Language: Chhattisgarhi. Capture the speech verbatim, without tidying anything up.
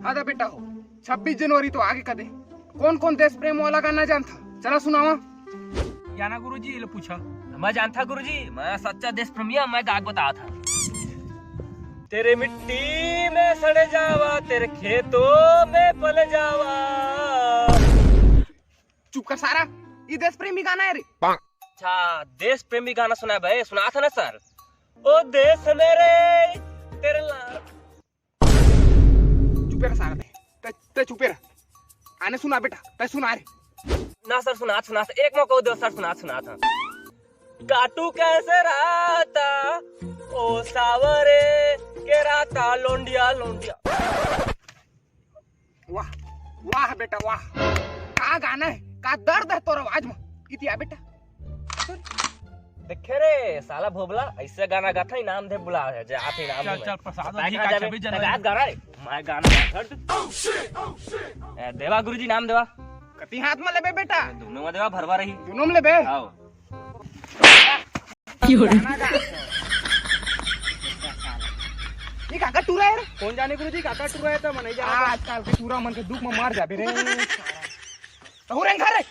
हाँ दा बेटा हो, छब्बीस जनवरी तो आगे कदे। कौन कौन देश प्रेम वाला गाना जानथा? चला सुनावा। जाना गुरुजी, ले पूछा। मैं जानथा गुरुजी, मैं सच्चा देश प्रेमी हूँ, मैं गा के बतावत हूँ। तेरे मिट्टी में सड़ जावा, तेरे खेतों में पल जावा। चुप कर सारा, ये देश प्रेमी गाना है रे। अच्छा, देश प्रेमी गाना सुना भाई, सुना था ना सर। ओ देश मेरे, तेरे ला- चुपे रह सारा, तै, तै, तै चुपे रह। आने सुना बेटा, तै सुना रे। ना सर, सुना, सुना सर, एक मौका दो सर, सुना, सुना था। काटू कैसे रहता, ओ सावरे के रहता, लोंडिया, लोंडिया। वाह, वाह बेटा, वाह। का गाना है, का दर्द है तोर आवाज में। इतिया बेटा। देखे रे, साला भोबला, ऐसे गाना गाथा, इनाम दे बुला है, जे आते इनाम चल, दे। चल, प्रसाद बताए जी कहाँ का जाबे? छब्बीस जनवरी। तगात गाना रे, मैं गाना गा, हट। ए, देवा गुरुजी, नाम देवा। कति हाथ में लेबे बेटा? दोनों में देवा, भरवा रही। दोनों में लेबे? आओ। ये काका टूरा है रे? कौन जाने गुरुजी, काका टूरा है तो मैं नहीं जाना। आजकल के टूरा मन के दुख में मर जाबे रे। तो हो रे घर रे।